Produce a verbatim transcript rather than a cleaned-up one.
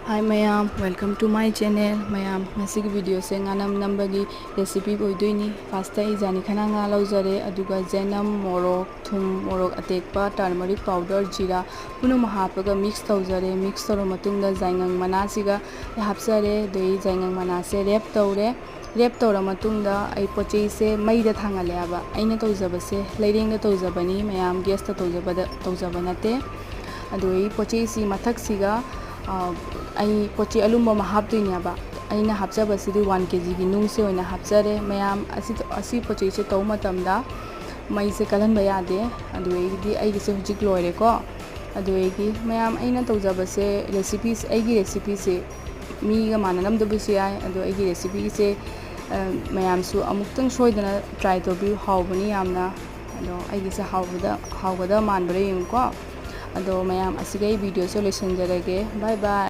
Hi ꯃꯌꯥꯝ, welcome to my channel. ꯃꯌꯥꯝ, ꯉꯁꯤꯒꯤ videoꯁꯦ ꯉꯥꯅꯝ ꯅꯝꯕꯒꯤ recipe ꯑꯣꯏꯗꯣꯏꯅꯤ꯫ Firstꯇ ꯑꯩ ꯖꯥꯅꯤ ꯈꯅꯥ ꯉꯥ ꯂꯧꯖꯔꯦ, ꯑꯗꯨꯒ ꯆꯅꯝ, ꯃꯣꯔꯣꯛ, ꯊꯨꯝ, ꯃꯣꯔꯣꯛ ꯑꯇꯦꯛꯄ, turmeric powder, ꯖꯤꯔꯥ ꯄꯨꯝꯅꯃꯛ ꯍꯥꯞꯄꯒ mix ꯇꯧꯖꯔꯦ꯫ Mix ꯇꯧꯔ ꯃꯇꯨꯡꯗ ꯖꯥꯏꯉꯪ ꯃꯅꯥꯁꯤꯒ ꯑꯩ ꯍꯥꯞꯆꯔꯦ꯫ ꯑꯗꯩ ꯖꯥꯏꯉꯪ ꯃꯅꯥꯁꯦ wrap ꯇꯧꯔꯦ꯫ Wrap ꯇꯧꯔ ꯃꯇꯨꯡꯗ ꯑꯩ ꯄꯣꯠ ꯆꯩꯁꯦ ꯃꯩꯗ ꯊꯥꯡꯒꯠꯂꯦ ꯍꯥꯏꯕ꯫ ꯑꯩꯅ ꯇꯧꯖꯕꯁꯦ ꯂꯩꯔꯦꯡꯗ ꯇꯧꯖꯕꯅꯤ ꯃꯌꯥꯝ, gasꯇ ꯇꯧꯖꯕꯗ, ꯇꯧꯖꯕ ꯅꯠꯇꯦ꯫ ꯑꯗꯨ ꯑꯩ ꯄꯣꯠ ꯆꯩꯁꯤ ꯃꯊꯛꯁꯤꯒ, ꯑ, ꯑꯩ ꯄꯣꯠ ꯆꯩ ꯑꯂꯨꯝꯕ ꯑꯃ ꯍꯥꯞꯇꯣꯏꯅꯦꯕ꯫ ꯑꯩꯅ ꯍꯥꯞꯆꯕꯁꯤꯗꯤ one kgꯒꯤ ꯅꯨꯡꯁꯦ ꯑꯣꯏꯅ ꯍꯥꯞꯆꯔꯦ꯫ ꯃꯌꯥꯝ ꯑꯁꯤ, ꯑꯁꯤ ꯄꯣꯠ ꯆꯩꯁꯦ ꯇꯧꯕ ꯃꯇꯝꯗ ꯃꯩꯁꯦ ꯀꯜꯍꯟꯕ ꯌꯥꯗꯦ꯫ ꯑꯗꯨ ꯑꯩꯒꯤꯗꯤ, ꯑꯩꯒꯤꯁꯦ ꯍꯧꯖꯤꯛ ꯂꯣꯏꯔꯦꯀꯣ꯫ ꯑꯗꯨ ꯑꯩꯒꯤ ꯃꯌꯥꯝ ꯑꯩꯅ ꯇꯧꯖꯕꯁꯦ, recipes, ꯑꯩꯒꯤ recipeꯁꯦ ꯃꯤꯒ ꯃꯥꯟꯅꯔꯝꯗꯕꯁꯨ ꯌꯥꯏ꯫ ꯑꯗꯣ ꯑꯩꯒꯤ recipeꯁꯦ, ꯑ, ꯃꯌꯥꯝꯁꯨ ꯑꯃꯨꯛꯇꯪ ꯁꯣꯏꯗꯅ try ꯇꯧꯕꯤꯌꯨ, ꯍꯥꯎꯕꯅꯤ ꯌꯥꯝꯅ꯫ ꯑꯗꯣ ꯑꯩꯒꯤꯁꯦ ꯍꯥꯎꯕꯗ, ꯍꯥꯎꯒꯗꯕ ꯃꯥꯟꯕ꯭ꯔꯥ ꯌꯦꯡꯉꯨꯀꯣ꯫ ꯑꯗꯣ ꯃꯌꯥꯝ, ꯑꯁꯤꯒ ꯑꯩ videoꯁꯦ ꯂꯣꯏꯁꯤꯟꯖꯔꯒꯦ꯫ Bye bye꯫